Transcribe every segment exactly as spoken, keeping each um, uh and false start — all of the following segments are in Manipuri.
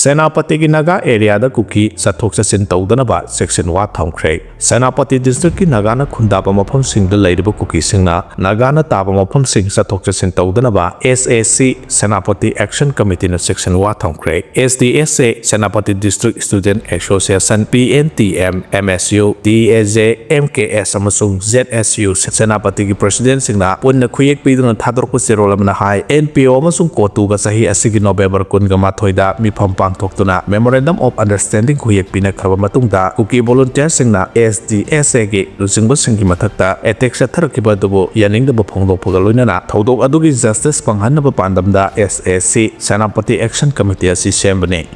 ꯁꯦꯅꯥꯄꯇꯤꯒꯤ ꯅꯥꯒꯥ ꯑꯦꯔꯤꯌꯥꯗ ꯀꯨꯀꯤ ꯆꯠꯊꯣꯛ ꯆꯠꯁꯤꯟ ꯇꯧꯗꯅꯕ ꯆꯦꯛꯁꯤꯟ ꯋꯥ ꯊꯝꯈ꯭ꯔꯦ꯫ ꯁꯦꯅꯥꯄꯇꯤ ꯗꯤꯁꯇ꯭ꯔꯤꯛꯀꯤ ꯅꯥꯒꯥꯅ ꯈꯨꯟꯗꯥꯕ ꯃꯐꯝꯁꯤꯡꯗ ꯂꯩꯔꯤꯕ ꯀꯨꯀꯤꯁꯤꯡꯅ ꯅꯥꯒꯥꯅ ꯇꯥꯕ ꯃꯐꯝꯁꯤꯡ ꯆꯠꯊꯣꯛ ꯆꯠꯁꯤꯟ ꯇꯧꯗꯅꯕ ꯑꯦꯁ ꯑꯦ ꯁꯤ ꯁꯦꯅꯥꯄꯇꯤ ꯑꯦꯛꯁꯟ ꯀꯃꯤꯇꯤꯅ ꯆꯦꯛꯁꯤꯟ ꯋꯥ ꯊꯝꯈ꯭ꯔꯦ꯫ S D S A, Senapati district student association, P N T M, M S U, D A J, M K S ꯑꯃꯁꯨꯡ ꯖꯦꯠ ꯑꯦꯁ ꯌꯨ ꯁꯦꯅꯥꯄꯇꯤꯒꯤ ꯄ꯭ꯔꯦꯁꯤꯗꯦꯟꯠꯁꯤꯡꯅ ꯄꯨꯟꯅ ꯈꯨꯌꯦꯛ ꯄꯤꯗꯨꯅ ꯊꯥꯗꯣꯔꯛꯄ ꯆꯦꯔꯣꯜ ꯑꯃꯅ ꯍꯥꯏ, ꯑꯦꯟ ꯄꯤ ꯑꯣ ꯑꯃꯁꯨꯡ ꯀꯣꯇꯨꯒ ꯆꯍꯤ ꯑꯁꯤꯒꯤ ꯅꯣꯕꯦꯝꯕꯔ ꯀꯨꯟꯒ ꯃꯥꯊꯣꯏꯗ ꯃꯤꯐꯝ ꯄꯥꯡꯊꯣꯛꯇꯨꯅ Memorandum of Understanding ꯈꯨꯌꯦꯛ ꯄꯤꯅꯈ꯭ꯔꯕ ꯃꯇꯨꯡꯗ ꯀꯨꯀꯤ ꯚꯣꯂꯨꯟꯇꯤꯌꯔꯁꯤꯡꯅ ꯑꯦꯁ ꯗꯤ ꯑꯦꯁ ꯑꯦꯒꯤ ꯂꯨꯆꯤꯡꯕꯁꯤꯡꯒꯤ ꯃꯊꯛꯇ ꯑꯦꯇꯦꯛ ꯆꯠꯊꯔꯛꯈꯤꯕ ꯑꯗꯨꯕꯨ ꯌꯥꯅꯤꯡꯗꯕ ꯐꯣꯡꯗꯣꯛꯄꯒ ꯂꯣꯏꯅꯅ ꯊꯧꯗꯣꯛ ꯑꯗꯨꯒꯤ ꯖꯁꯇꯤꯁ ꯐꯪꯍꯟꯅꯕ ꯄꯥꯟꯗꯝꯗ ꯑꯦꯁ ꯑꯦ ꯁꯤ ꯁꯦꯅꯥꯄꯇꯤ ꯑꯦꯛꯁꯟ ꯀꯃꯤꯇꯤ ꯑꯁꯤ ꯁꯦꯝꯕꯅꯤ꯫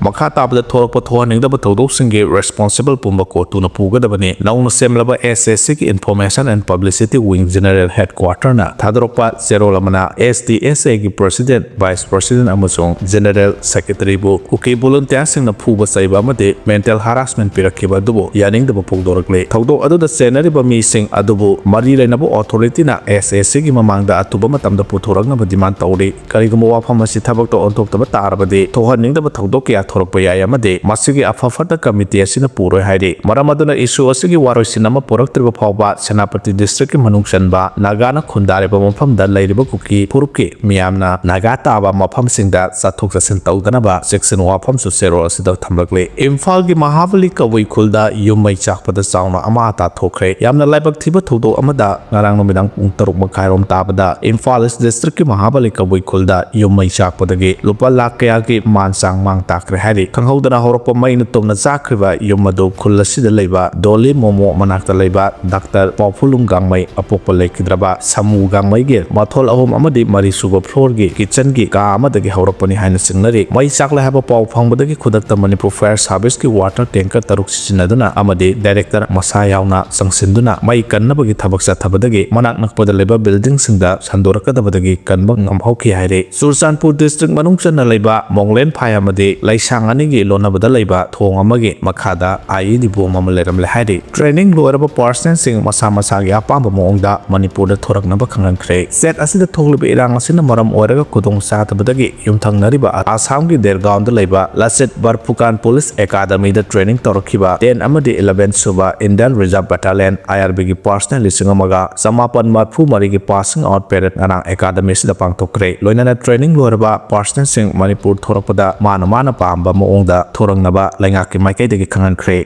ꯃꯈꯥ ꯇꯥꯕꯗ ꯊꯣꯛꯂꯛꯄ ꯊꯣꯛꯍꯟꯅꯤꯡꯗꯕ ꯊꯧꯗꯣꯛꯁꯤꯡꯒꯤ ꯔꯦꯁꯄꯣꯟꯁꯤꯕꯜ ꯄꯨꯝꯕ ꯀꯣꯇꯨꯅ ꯄꯨꯒꯗꯕꯅꯤ꯫ ꯅꯧꯅ ꯁꯦꯝꯂꯕ ꯑꯦꯁ ꯑꯦ ꯁꯤꯒꯤ Information and Publicity Wing General Headquarterꯅ ꯊꯥꯗꯣꯔꯛꯄ ꯆꯦꯔꯣꯜ ꯑꯃꯅ ꯑꯦꯁ ꯗꯤ ꯑꯦꯁ ꯑꯦꯒꯤ ꯄ꯭ꯔꯦꯁꯤꯗꯦꯟꯠ, ꯚꯥꯏꯁ ꯄ꯭ꯔꯦꯁꯤꯗꯦꯟꯠ ꯑꯃꯁꯨꯡ ꯖꯦꯅꯔꯦꯜ ꯁꯦꯀ꯭ꯔꯦꯇꯔꯤꯕꯨ ꯀꯨꯀꯤ ꯚꯣꯂꯨꯟꯇꯤꯌꯔꯁꯤꯡꯅ ꯐꯨꯕ ꯆꯩꯕ ꯑꯃꯗꯤ ꯃꯦꯟꯇꯦꯜ ꯍꯔꯥꯁꯃꯦꯟꯠ ꯄꯤꯔꯛꯈꯤꯕ ꯑꯗꯨꯕꯨ ꯌꯥꯅꯤꯡꯗꯕ ꯐꯣꯡꯗꯣꯔꯛꯂꯦ꯫ ꯊꯧꯗꯣꯛ ꯑꯗꯨꯗ ꯆꯦꯟꯅꯔꯤꯕ ꯃꯤꯁꯤꯡ ꯑꯗꯨꯕꯨ ꯃꯔꯤ ꯂꯩꯅꯕ ꯑꯣꯊꯣꯔꯤꯇꯤꯅ ꯑꯦꯁ ꯑꯦ ꯁꯤꯒꯤ ꯃꯃꯥꯡꯗ ꯑꯊꯨꯕ ꯃꯇꯝꯗ ꯄꯨꯊꯣꯔꯛꯅꯕ ꯗꯤꯃꯥꯟ ꯇꯧꯔꯤ꯫ ꯀꯔꯤꯒꯨꯝꯕ ꯋꯥꯐꯝ ꯑꯁꯤ ꯊꯕꯛꯇ ꯑꯣꯟꯊꯣꯛꯇꯕ ꯇꯥꯔꯕꯗꯤ ꯊꯣꯛꯍꯟꯅꯤꯡꯗꯕ ꯊꯧꯗꯣꯛ ꯀꯌꯥ ꯊꯣꯔꯛꯄ ꯌꯥꯏ ꯑꯃꯗꯤ ꯃꯁꯤꯒꯤ ꯑꯐ ꯐꯠꯇ ꯀꯃꯤꯇꯤ ꯑꯁꯤꯅ ꯄꯨꯔꯣꯏ ꯍꯥꯏꯔꯤ꯫ ꯃꯔꯝ ꯑꯗꯨꯅ ꯏꯁꯨ ꯑꯁꯤꯒꯤ ꯋꯥꯔꯣꯏꯁꯤꯟ ꯑꯃ ꯄꯨꯔꯛꯇ꯭ꯔꯤꯕ ꯐꯥꯎꯕ ꯁꯦꯅꯥꯄꯇꯤ ꯗꯤꯁꯇ꯭ꯔꯤꯛꯀꯤ ꯃꯅꯨꯡ ꯆꯟꯕ ꯅꯥꯒꯥꯅ ꯈꯨꯟꯗꯥꯔꯤꯕ ꯃꯐꯝꯗ ꯂꯩꯔꯤꯕ ꯀꯨꯀꯤ ꯐꯨꯔꯨꯞꯀꯤ ꯃꯤꯌꯥꯝꯅ ꯅꯥꯒꯥ ꯇꯥꯕ ꯃꯐꯝꯁꯤꯡꯗ ꯆꯠꯊꯣꯛ ꯆꯠꯁꯤꯟ ꯇꯧꯗꯅꯕ ꯆꯦꯛꯁꯤꯟ ꯋꯥꯐꯝꯁꯨ ꯆꯦꯔꯣꯜ ꯑꯁꯤꯗ ꯊꯝꯂꯛꯂꯤ꯫ ꯏꯝꯐꯥꯜꯒꯤ ꯃꯍꯥꯕꯂꯤ ꯀꯕꯨꯏ ꯈꯨꯜꯗ ꯌꯨꯝ ꯃꯩ ꯆꯥꯛꯄꯗ ꯆꯥꯎꯅ ꯑꯃꯥ ꯑꯇꯥ ꯊꯣꯛꯈ꯭ꯔꯦ꯫ ꯌꯥꯝꯅ ꯂꯥꯏꯕꯛ ꯊꯤꯕ ꯊꯧꯗꯣꯛ ꯑꯃꯗ ꯉꯔꯥꯡ ꯅꯨꯃꯤꯗꯥꯡ ꯄꯨꯡ ꯇꯔꯨꯛ ꯃꯈꯥꯏꯔꯣꯝ ꯇꯥꯕꯗ ꯏꯝꯐꯥꯜ ꯏꯁ ꯗꯤꯁꯇ꯭ꯔꯤꯛꯀꯤ ꯃꯍꯥꯕꯂꯤ ꯀꯕꯨꯏ ꯈꯨꯜꯗ ꯌꯨꯝ ꯃꯩ ꯆꯥꯛꯄꯗꯒꯤ ꯂꯨꯄꯥ ꯂꯥꯈ ꯀꯌꯥꯒꯤ ꯃꯥꯟ ꯆꯥꯡ ꯃꯥꯡ ꯇꯥꯛꯈ꯭ꯔꯦ ꯍꯥꯏꯔꯤ꯫ ꯈꯪꯍꯧꯗꯅ ꯍꯧꯔꯛꯄ ꯃꯩꯅ ꯇꯨꯝꯅ ꯆꯥꯛꯈ꯭ꯔꯤꯕ ꯌꯨꯝ ꯑꯗꯨ ꯈꯨꯜ ꯑꯁꯤꯗ ꯂꯩꯕ ꯗꯣꯂꯤ ꯃꯣꯃꯣ ꯃꯅꯥꯛꯇ ꯂꯩꯕ ꯗꯥꯛꯇꯔ ꯄꯥꯎꯐꯨꯂꯨꯡ ꯒꯥꯡꯃꯩ ꯑꯄꯣꯛꯄ ꯂꯩꯈꯤꯗ꯭ꯔꯕ ꯁꯃꯨ ꯒꯥꯡꯃꯩꯒꯤ ꯃꯊꯣꯜ ꯑꯍꯨꯝ ꯑꯃꯗꯤ ꯃꯔꯤꯁꯨꯕ ꯐ꯭ꯂꯣꯔꯒꯤ ꯀꯤꯆꯟꯒꯤ ꯀꯥ ꯑꯃꯗꯒꯤ ꯍꯧꯔꯛꯄꯅꯤ ꯍꯥꯏꯅ ꯆꯤꯡꯅꯔꯤ꯫ ꯃꯩ ꯆꯥꯛꯂꯦ ꯍꯥꯏꯕ ꯄꯥꯎ ꯐꯪꯕꯗꯒꯤ ꯈꯨꯗꯛꯇ ꯃꯅꯤꯄꯨꯔ ꯐꯥꯌꯔ ꯁꯥꯔꯚꯤꯁꯀꯤ ꯋꯥꯇꯔ ꯇꯦꯡꯀꯔ ꯇꯔꯨꯛ ꯁꯤꯖꯤꯟꯅꯗꯨꯅ ꯑꯃꯗꯤ ꯗꯥꯏꯔꯦꯛꯇꯔ ꯃꯁꯥ ꯌꯥꯎꯅ ꯆꯪꯁꯤꯟꯗꯨꯅ ꯃꯩ ꯀꯟꯅꯕꯒꯤ ꯊꯕꯛ ꯆꯠꯊꯕꯗꯒꯤ ꯃꯅꯥꯛ ꯅꯛꯄꯗ ꯂꯩꯕ ꯕꯤꯜꯗꯤꯡꯁꯤꯡꯗ ꯁꯟꯗꯣꯔꯛꯀꯗꯕꯗꯒꯤ ꯀꯟꯕ ꯉꯝꯍꯧꯈꯤ ꯍꯥꯏꯔꯤ꯫ ꯆꯨꯔꯆꯥꯟꯄꯨꯔ ꯗꯤꯁꯇ꯭ꯔꯤꯛ ꯃꯅꯨꯡ ꯆꯟꯅ ꯂꯩꯕ ꯃꯣꯡꯂꯦꯟ ꯐꯥꯏ ꯑꯃꯗꯤ ꯂꯩꯁꯥ ꯁꯥꯡ ꯑꯅꯤꯒꯤ ꯂꯣꯟꯅꯕꯗ ꯂꯩꯕ ꯊꯣꯡ ꯑꯃꯒꯤ ꯃꯈꯥꯗ IED bomb ꯑꯃ ꯂꯩꯔꯝꯂꯦ ꯍꯥꯏꯔꯤ꯫ Training ꯂꯣꯏꯔꯕ personnelꯁꯤꯡ ꯃꯁꯥ ꯃꯁꯥꯒꯤ ꯑꯄꯥꯝꯕ ꯃꯑꯣꯡꯗ ꯃꯅꯤꯄꯨꯔꯗ ꯊꯣꯔꯛꯅꯕ ꯈꯪꯍꯟꯈ꯭ꯔꯦ꯫ Set ꯑꯁꯤꯗ ꯊꯣꯛꯂꯤꯕ ꯏꯔꯥꯡ ꯑꯁꯤꯅ ꯃꯔꯝ ꯑꯣꯏꯔꯒ ꯈꯨꯗꯣꯡ ꯆꯥꯗꯕꯗꯒꯤ ꯌꯨꯝꯊꯪꯅꯔꯤꯕ ꯑꯁꯥꯝꯒꯤ ꯗꯦꯔꯒꯥꯎꯟꯗ ꯂꯩꯕ ꯂꯆꯤꯠ ꯕꯔꯐꯨꯀꯥꯟ Police Academyꯗ training ꯇꯧꯔꯛꯈꯤꯕ ten ꯑꯃꯗꯤ eleven ꯁꯨꯕ Indian Reserve Battalion, IRBꯒꯤ personnel ꯂꯤꯁꯤꯡ ꯑꯃꯒ ꯆꯃꯥꯄꯟ ꯃꯔꯤꯐꯨ ꯃꯔꯤꯒꯤ passing out parade ꯉꯔꯥꯡ academy ꯑꯁꯤꯗ ꯄꯥꯡꯊꯣꯛꯈ꯭ꯔꯦ꯫ ꯂꯣꯏꯅꯅ training ꯂꯣꯏꯔꯕ personnelꯁꯤꯡ ꯃꯅꯤꯄꯨꯔ ꯊꯣꯔꯛꯄꯗ ꯃꯥꯅ ꯃꯥꯅ ꯄꯥꯝꯕ ꯃꯑꯣꯡꯗ ꯊꯣꯔꯛꯅꯕ ꯂꯩꯉꯥꯛꯀꯤ ꯃꯥꯏꯀꯩꯗꯒꯤ ꯈꯪꯍꯟꯈ꯭ꯔꯦ꯫